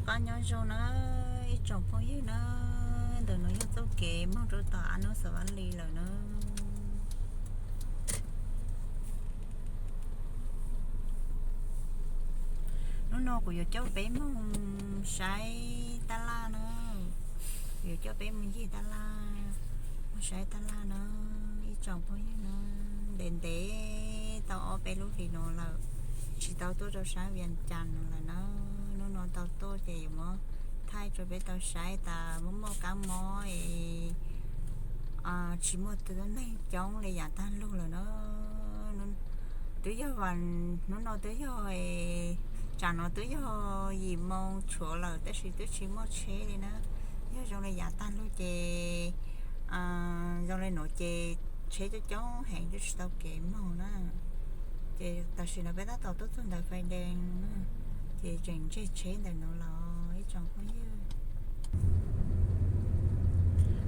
Pab nyob zoo na, ib tsoom phooj ywg na, ntawm no yog txoj kev moog rau tom Ab Nub Xav Vaj Lis lawm na. Hnub no kuv yuav coj peb moog saib tab laj na, kuv yuav coj peb moog yig tab laj, moog saib tab laj na, ib tsoom phooj ywg na. Ntev ntev tau ob peb lub hlis no lawm, tsis tau tuaj rau sab Vias Cas no lawm na. Hnub no tau tuaj ces yuav muab thaij rau peb tau saib tas muaj muaj kab mob es tsis muaj tus neeg coob li yav tag lug lawm na. Twb yog, hnub no twb yog, tsam no twb yog yim moo tshuav lawm tab sis twb tsis muaj tsheb li na. Yog zoo li yav tag lug ces zoo li nuav ces tsheb coob coob heev twb tsis tau kev moog na. Ces tam sim no peb tab tom tuaj txug ntawm fais dees na, ces tseem ntseg tsheb ntawm nuav los ib tsoom phooj ywg.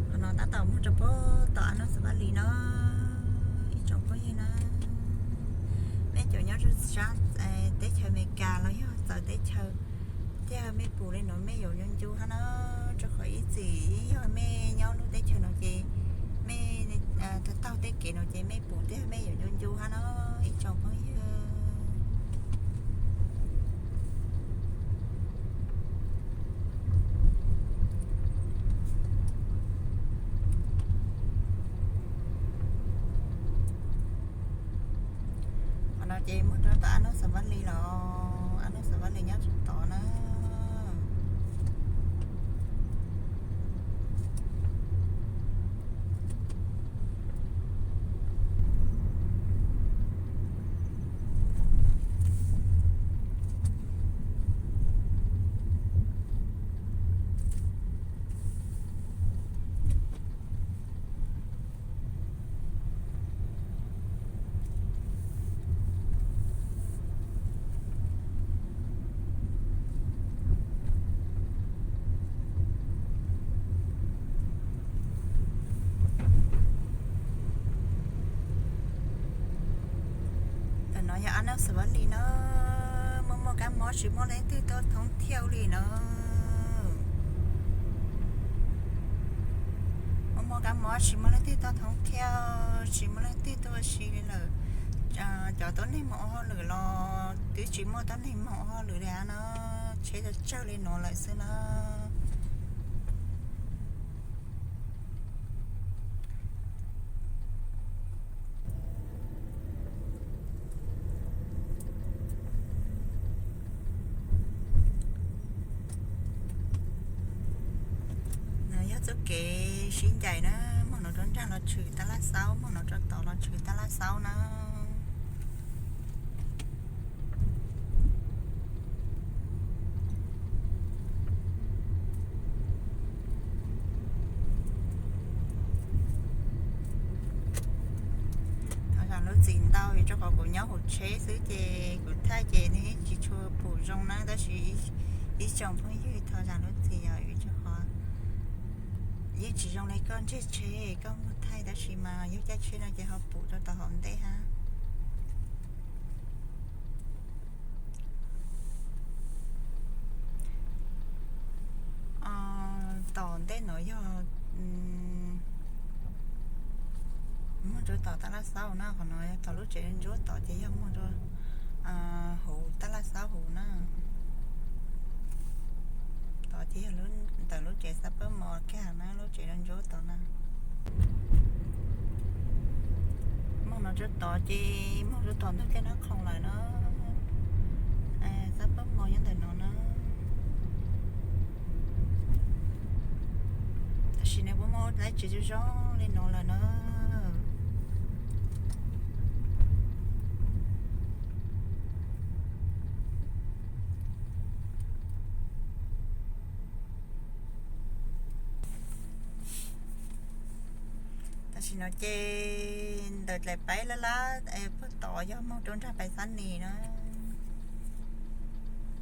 Qhov no tab tom moog rau puag tom Ab Nub Xav Vaj Lis no, ib tsoom phooj ywg na. Mej cov nyob rau sab teb chaws Amelikas los yog txawv teb chaws, thiaj mej pum li no mej yuav ncu ncu hab na, rau qhov ib txwm yog mej nyob lub teb chaws no ces mej taug tej kev no ces mej pum thiaj mej yuav ncu ncu hab na, ib tsoom phooj ywg. Qhov no ces moog rau tom Ab Nub Xav Vaj Lis los, Ab Nub Xav Vaj Lis nyob rau tod na. Ntawm no yog Ab Nub Xav Vaj Lis na, muaj muaj kab mob tsis muaj leej twg tuaj thoob thiauj li na. Muaj muaj kab mob tsis muaj leej twg tuaj thoob thiauj, tsis muaj leej twg tuaj ua si li lawm. Cov tuab neeg moog ua hauj lwm los twb tsis muaj tuab neeg moog ua hauj lwm li na, tsheb tsawg tsawg li nuav lawm xwb na. No yog txoj kev sib ncaim na, moog no rau nraag los tshwm tab laj xaub, moog no rau tod los tshwm tab laj xaub na. Thov zam lub txim ntau vim rau qhov kuv nyob hauv tsheb xwb ces kuv thaij ces nws tsis tshua pum zoo na, tab sis ib tsoom phooj ywg thov zam lub txim os, vim rau qhov yeej tsis zoo li koj ntseg tsheb koj muab thaij, tab sis mas yog caij tsheb no ces ho pum rau tom hauv ntej hab. Tom ntej no yog moog rau tom tab laj xaub na, qhov no yog tom lub tsev ntsuab tod ces yog moog rau huv tab laj xaub huv na. Tod ces yog ntawm lub tsev Xab Pab Mos kiag na, lub tsev ntsuab tod na. Moog no rau tod ces moog rau tom ntug tej nab khoom lawm na. Xab Pab Mos nyob ntawm no na. Tam sim no puab muaj dlaab tsi zoo zoo li no lawm na. Tam sim no ces ntawm dlaim paib lab lab puag tod yog moog rau nraag Pais Xab Nis na.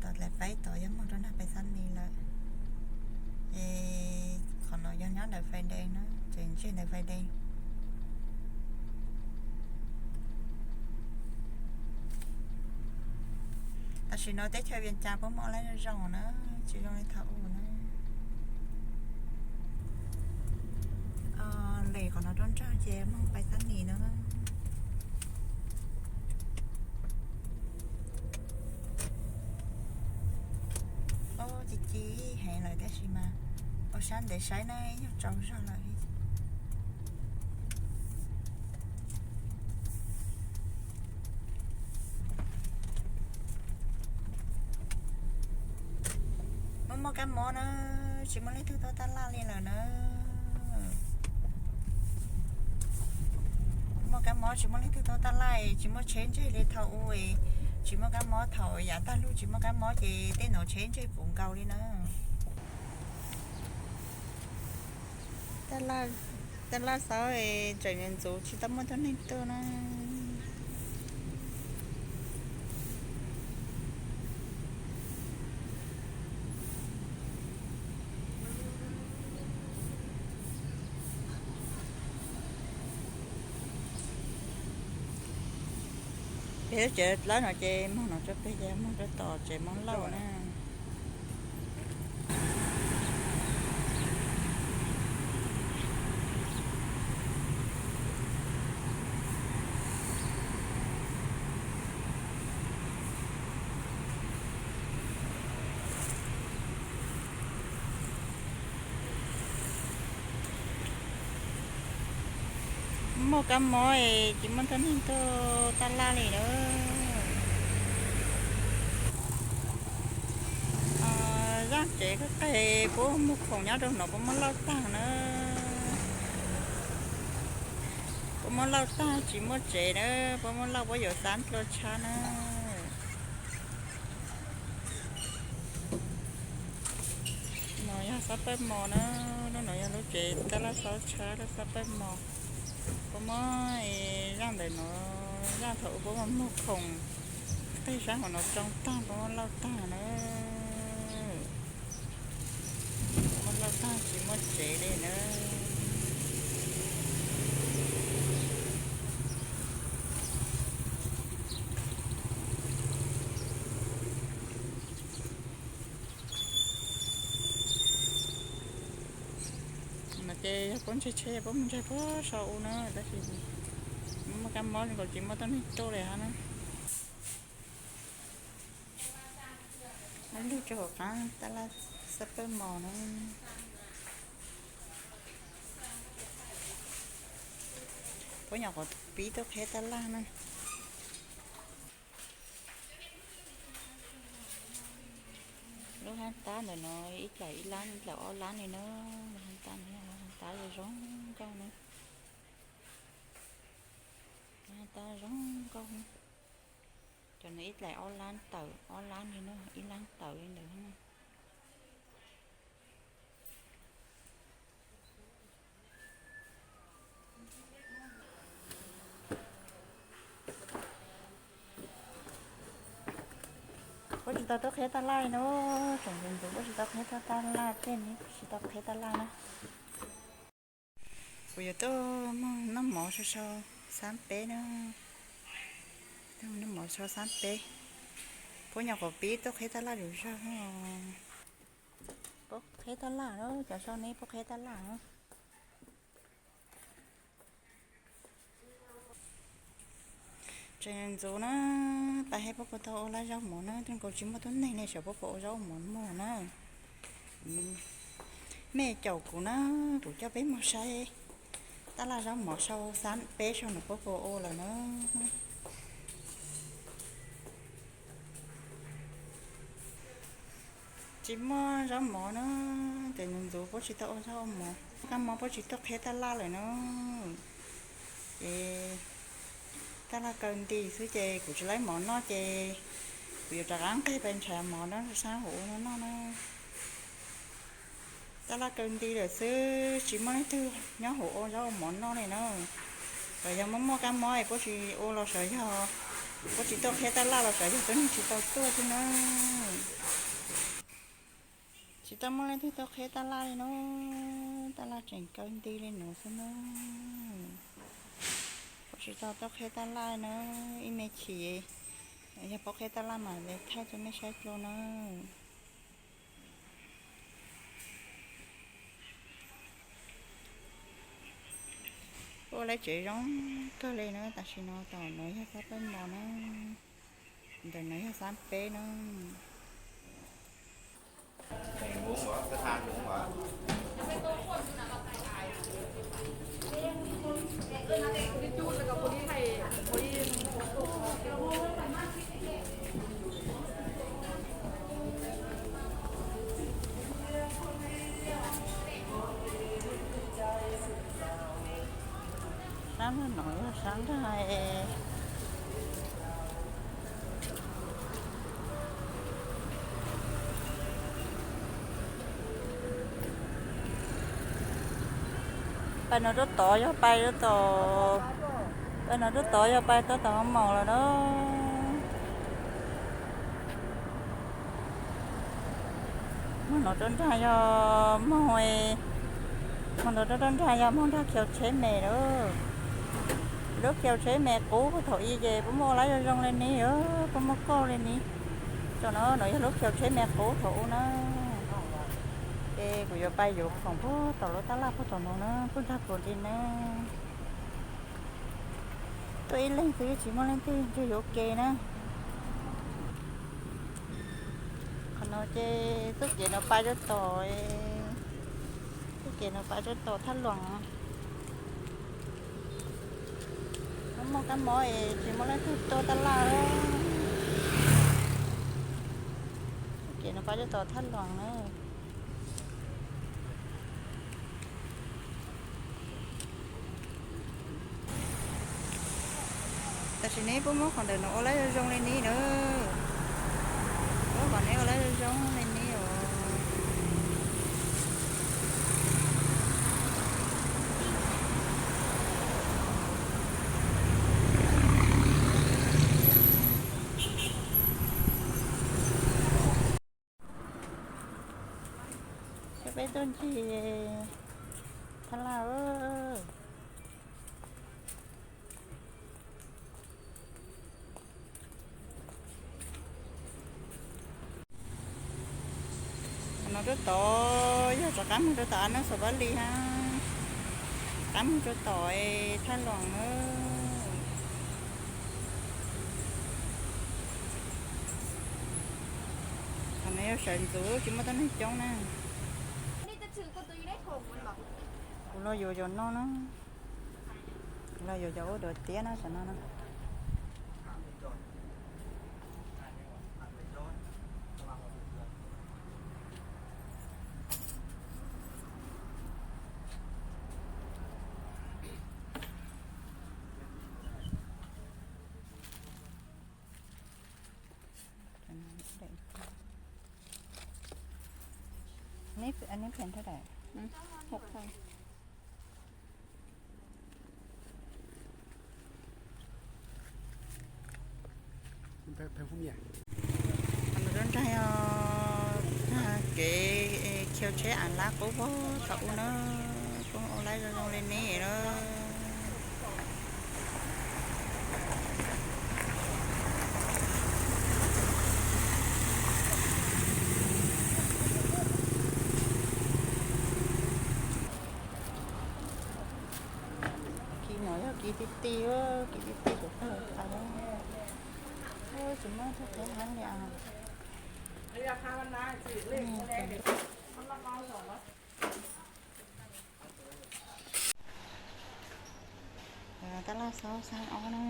Tom dlaim paib tod yog moog rau nraag Pais Xab Nis lawm. Es qhov no yog nyob ntawm Fais Dees na, tseem ntseg ntawm Fais Dees. Tam sim no teb chaws Vias Cas puab muaj dlaab zoo na. Tsis zoo li thaum ub na. Lem qhov no rau nrag ces moog pais Thaib Nis na. Ci ci heev lawm tab sis mas ua sab ntev saib na, ib nyuag tsaus zog lawm. Muaj muaj kab mob na, tsis muaj leej twg tuaj taj laj li lawm na. Muaj kab mob tsis muaj leej twg tuaj taj laj, tsis muaj tsheb ntseg li thaum ub. Tsis muaj kab mob, thaum yav tag lug tsis muaj kab mob ces tej nuav tsheb ntseg puv nkaus li na. Taj laj xauv tseem ntxuv tsis tau muaj tuab neeg tuaj na. Peb lub tsev dlawb no ces moog no rau peg ces moog rau tom tsev Moob Lauj na. Muaj kab mob es tsis muaj tuab neeg tuaj taj laj li na. Zaaj tsev qab qeg puab muag khoom nyob rau no puab muab lauj taag na. Puab muab lauj taag tsis muaj tsev na, puab muab lauj puab yuav xab dlua tshab na. No yog xab pawg mos na, lub no yog lub tsev taj laj xauv tshab lub xab pawg mos. Puab muab zaaj ntawm no, zaaj thaum ub puab muag khoom qeg sab hauv no tsoo taag puab muab lauj taag na. Muab lauj taag tsis muaj tsev li na. No ces yog puab ntsaig tsheb yog puab mus ntsaig puag saum u na, tab sis muaj kab mob zoo nkaus tsis muaj tuab neeg tuaj li hab na. Muab lug rua hauv qaab taj laj xab pawg mos na. Puab nyuam qhuav pib tuaj qheb taj laj na. Lub hab tab ntawm no ib dlaim ib lab ib dlaim ob lab li na. Lub hab tab no yog lub hab tab zoo zoo nkauj na. Lub hab tab zoo nkauj na. Cov no ib dlaim ob lab tawm ob lab li na, ib lab tawm li ntawd na. Puab tsis tau tuaj qheb taj laj li na, tseem ntxuv ntxuv puab tsis tau qheb taj laj, tej no tsis tau qheb taj laj na. Kuv yuav tuaj muag noj mov sau sau xab peb na, tuaj muag noj mov sau xab peb. Puab nyuam qhuav pib tuaj qheb taj laj lug zog. Puab qheb taj laj na, cov sau neb puab qheb taj laj na. Tseem ntxuv na, pab hab puab puas tau ua laj zaub mov na, zoo nkaus tsis muaj tuab neeg ne, xyov puab puas ua zaub mov muag na. Mej caum kuv na, kuv coj peb mus saib taj laj zaub mov sau xab peb sau no puab puas ua lawm na. Tsis muaj zaub mov na, ces ntxuv ntxuv puab tsis tau ua zaub ua mov, kab mob puab tsis tuaj qheb taj laj lawm na. Ces taj laj kaw nti xwb ces kuv tsis laib mov noj ces kuv yuav rov qab nqeg pais nrhav mov na rau sab hauv ua no noj na. Taj laj kaw nti lawm xwb tsis muaj leej twg nyob hauv ua zaub ua mov noj li na. Xyov yog muaj muaj kab mob es puab tsis ua los xyov yog puab tsis tuaj qheb taj laj los xyov yog tuab neeg tsis tau tuaj xwb na. Tsis tau muaj leej twg tuaj qheb taj laj li na, taj laj tseem kaw nti li no xwb na. Puab tsis tau tuaj qheb taj laj na, ib me chim yog puab qheb taj laj mas thaij rau mej saib dlua na. Ua lawv tsev zoo kawg li na, tam sim no tom no yog sab peb mos na, ntawm no yog sab peb na. Sab no yog sab nrag. Pais no rau tod yog pais rau tom, pais no rau tod yog pais rau tom Hoo Maus lawm na. Moog no rau nrag yog moog, moog no rau nrag yog moog nrag khiv tsheb me lawm. Lub khiv tsheb me qub puag thaum ub ces puab muaj ua lab zoo zoo li ne, puab muaj kauj li ne. Tso no, no yog lub khiv tsheb me qub thaum ub na. Ces kuv yuav pais yuav khoom puag tom lub tab laj puag tom no na, puag nrag kuv li na. Tuaj ib leeg xwb tsis muaj leej twg nrog yuav ua ke na. Qhov no ces txuj kev no pais rau tom, txuj kev no pais rau tom Thaj Luam. Muaj muaj kab mob es tsis muaj leej twg tuaj tab laj. Txuj kev no pais rau tom Thaj Luam na. Tam sim no puab muab qhov ntawm no ua lab zoo zoo li ne na. Puab kom neb ua lab zoo zoo li ne os. Coj peb tuaj ncig Thaj Laj. No rau tod yog rov qab moog rau tom Av Naj Xos Pab Lis hab, rov qab moog rau tom Thaj Luam na. Qhov no yog sawv ntxuv tsis muaj tuab neeg coob na. Kuv los yuav cov no na. Kuv los yuav cov ua duav tiab na, cov no na. Neb phem thaj dam? Hauv qhov. Ntawm no nrag yog kev khiw tsheb av lab qub puag thaum ub na, puab ua lab zoo zoo li ne na. Kis no yog kis ti ti, kis ti ti kuv tau qas, tsis muaj txog qhov hab li os. Tab laj xab xab ob na,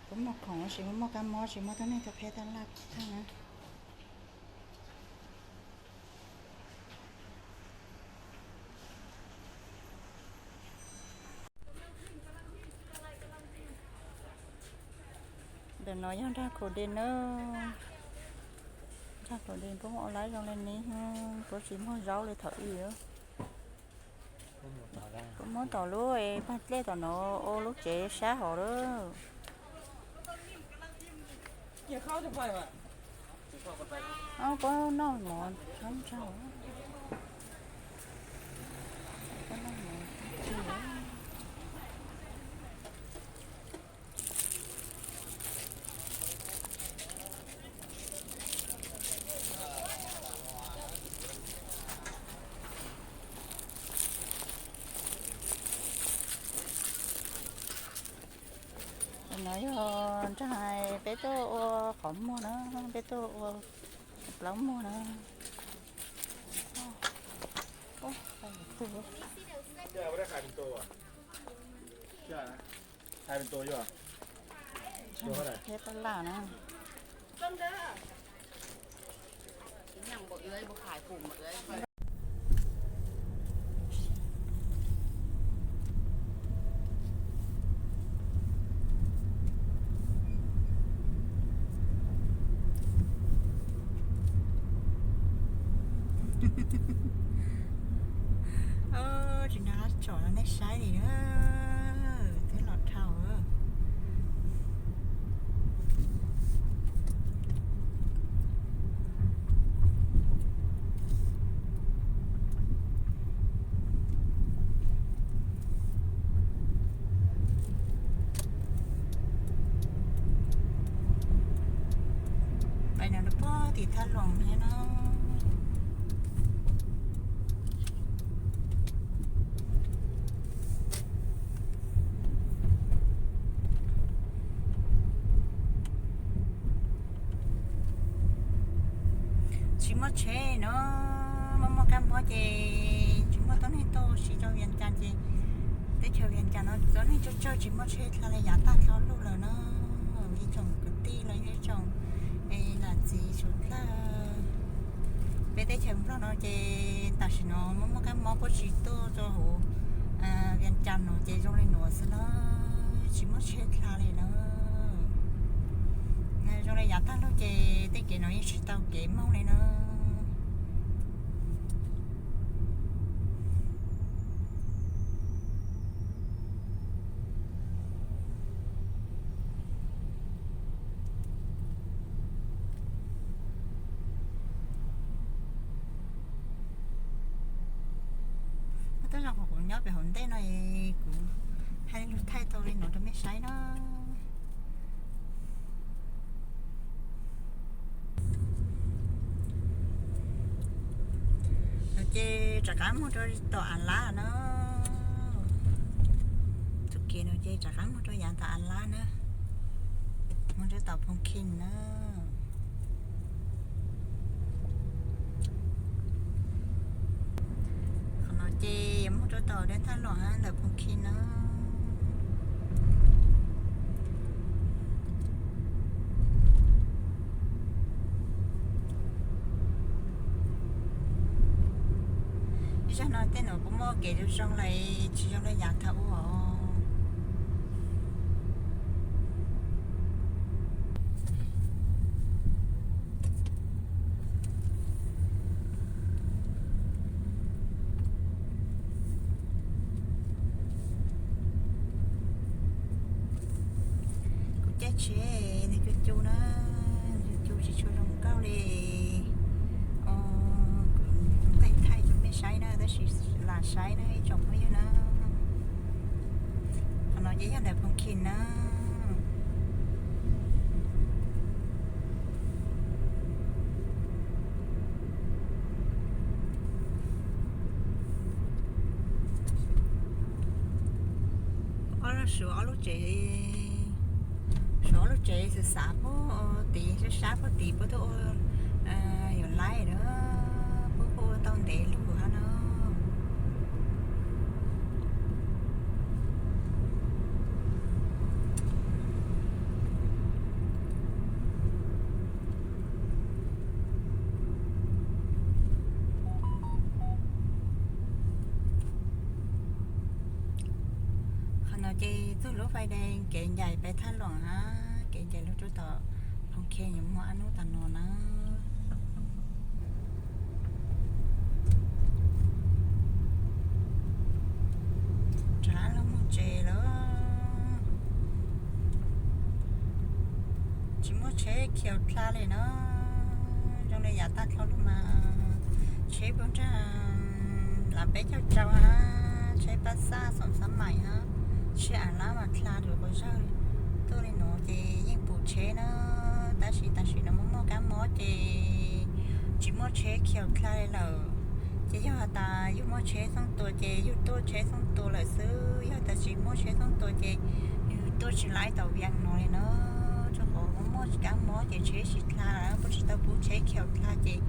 puab muaj khoom tsis muaj kab mob tsis muaj tuab neeg tuaj qheb tab laj tag na. Ntawm no yog nrag khaus des na, nrag khaus des puab ua lab zoo li ne, puab tsis muag zaub li thaum ub. Puab muab tom lub pag dlej tom no ua lub tsev sab hauv lawm. Puab noj mov tshab ntsaug, puab noj mov tshab ntsaug. Yog nraag peb tuaj ua qhov muag na, peb tuaj ua plaub muag na. Thiab tab laj na. Tsis nrog qab tsom rau nej saib li na, twb los dhau. Peb no rau puag tim Thaj Luam thiab no. Tsis muaj tsheb no, muaj muaj kab mob ces tsis muaj tuab neeg tuaj ua si rau Vias Cas ces teb chaws Vias Cas no tuab neeg tsawg tsawg tsis muaj tsheb dlha li, yav tag dhau lug lawm na. Ib tsoom kwv tij los yog ib tsoom nam txiv suav dlawg, peb teb chaws Nplog no ces tam sim no muaj muaj kab mob puab tsis tuaj rau hauv Vias Cas no ces zoo li nuav xwb na, tsis muaj tsheb dlha li na. Zoo li yav tag lug ces tej kev no yeej tsis tau kev moog li na. Tab sis qhov kuv nyob pem hauv ntej no kuv hais lug thaij tau li no rau mej saib na. No ces rov qab moog rau tom Av Lab na. Txoj kev no ces rov qab moog rau yav tom Av Lab na, moog rau tom Phoo Khees na. Qhov no ces yuav moog rau tom deb Thaj Luam ntawm Phoo Khees na. Ib zag no tej nuav kuj muaj kev zoo zoo lawm, tsis zoo li yav thaum ub os. Kuv caij tsheb nws cua cua na, cua cua tsis tshua zoo nkauj li. Kuv thaij thaij rau mej saib na, tab sis lam saib na ib tsoom phooj ywg na. Qhov no ces yog ntawm Phoo Khees na. Ob lub, suav ob lub tsev, suav ob lub tsev xav xav puag tid, sab sab puag tid puab tuaj ua yuav laib na, puab puab ua tau ntev lug hab no. Qhov no ces txug lub fais dees kev ncaim peb Thaj Luam hab, kev ncaim lug rau tom Phoo Khees yuav muaj ob hnub tas no na. Rov qab lug moog tsev lawm. Tsis muaj tsheb khiav dlha li na. Zoo li yav tag dhau lug mas tsheb puab nraag lav peb caug rau hab, tsheb paj xaj xoom xab mais hab, tsheb Av Lab mas dlha rau quas zag. Tuaj li nuav ces yeej pum tsheb na, tab sis tam sim no muaj muaj kab mob ces tsis muaj tsheb khiav dlha li lawm. Ces yog has tas yug muaj tsheb xooj tua ces yug tuaj tsheb xooj tua lawm xwb, yog tas tsis muaj tsheb xooj tua ces yug tuaj tsis laib tom Vias no li na, rau qhov muaj kab mob ces tsheb tsis dha, puab tsis tau pub tsheb khiaus dha ces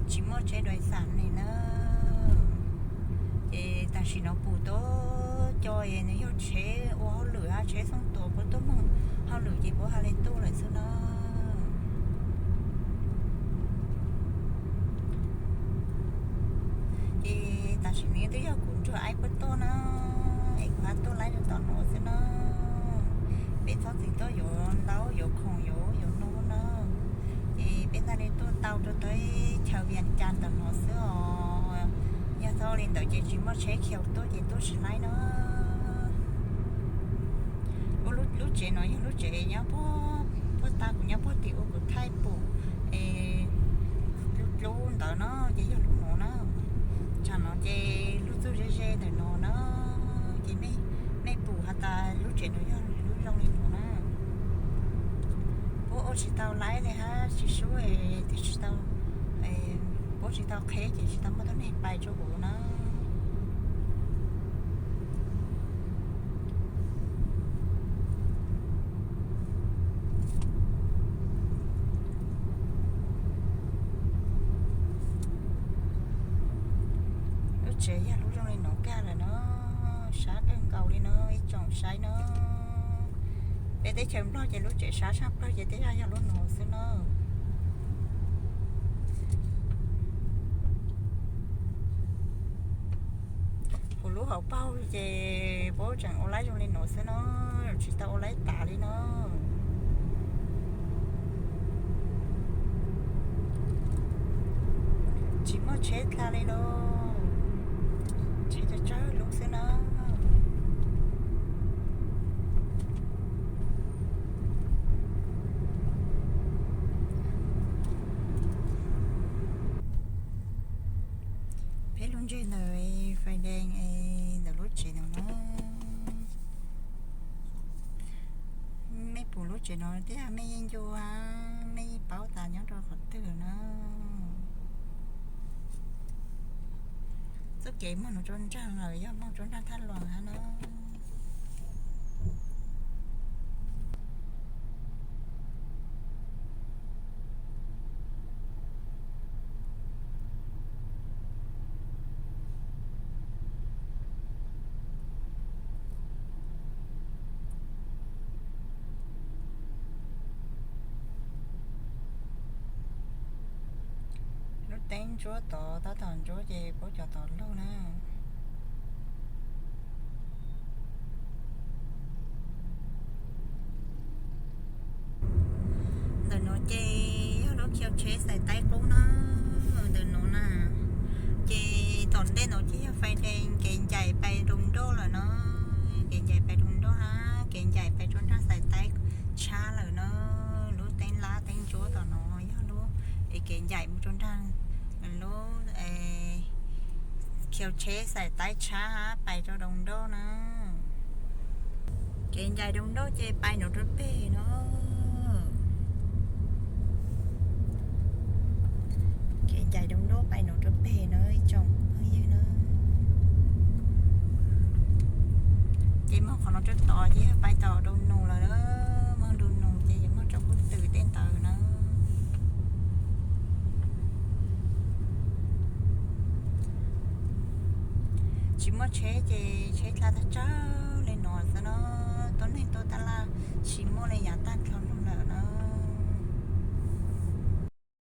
tsis muaj tsheb dais xam li na. Ces tam sim no pum tuaj co es nws yog tsheb ua hauj lwm hab tsheb xooj tuam puab tuaj moog hauj lwm ces puab ha le tuaj lawm xwb na. Ces tam sim no twb yog kuv nrug Aib puab tuaj na, es kuv hab tuaj laib rau tom no xwb na. Peb txhob txwm tuaj yuav ntaub yuav khoom yuav yuav no na. Ces peb txhaj le tuaj tau rau teb chaws Vias Cas tom no xwb os. Yog txhob li ntawd ces tsis muaj tsheb khiaus tuaj ces tuaj tsis laib na. Ua lub tsev no yog lub tsev nyob puag ta, kuv nyob puag tim ua kuv thaij pum es lub ntawd no ces yog lub no na. Tsam no ces lub txuj ze ze ntawm no na, ces mej pum has tas lub tsev no yog lub zoo li no na. Puab ua tsis tau laib li hab tsis sub, twb tsis tau, puab tsis tau qheb ces tsis tau muaj tuab neeg pais rau huv na. Lub tsev yog lub zoo li no kag lawm na, sab kawg nkaus li na ib tsoom saib na. Peb teb chaws Nplog ces lub tsev sab tshaj plawg ces tej zag yog lub no xwb na. Kuv lub hauv paug ces puab tseem ua laib zoo li no xwb na, tsis tau ua laib tas li na. Tsis muaj tsheb dha li lauj, tsheb tsawg tsawg lub xwb na. Peb lub ntseg ntawm fais dees es ntawm lub tsev no na. Mej pum lub tsev no thiab mej yeej ncua, mej yeej paub tas nyob rau qhov twg na. Txoj kev moog no rau nraag lawm yog moog rau nraag Thaj Luas hab na. Lub teeb ntsuab tod tab tom ntsuab ces puab cov tod lug na. Ntawm no ces yog lub khiv tsheb xais taib qub na, ntawm no na. Ces tom ntej no ces yog fais dees kev ncaim pais Doos Nroj lawm na, kev ncaim pais Doos Nroj hab kev ncaim pais rau nraag xais taib tshab lawm na. Lub teeb lab teeb ntsuab tom no yog lub kev ncaim mus rau nraag lub khiv tsheb xais taib tshab hab pais rau Doos Nroj na. Kev ncaim Doos Nroj ces pais nuav rau peg no. Kev ncaim Doos Nroj pais nuav rau peg no ib tsoom phooj ywg na. Ces moog qhov no rau tod ces pais tom Doos Nus lawm, moog Doos Nus ces moog rau Kub Twm tej ntawd na. Tsis muaj tsheb ces tsheb dlha tag tsawg li no xwb na. Tuab neeg tuaj taj laj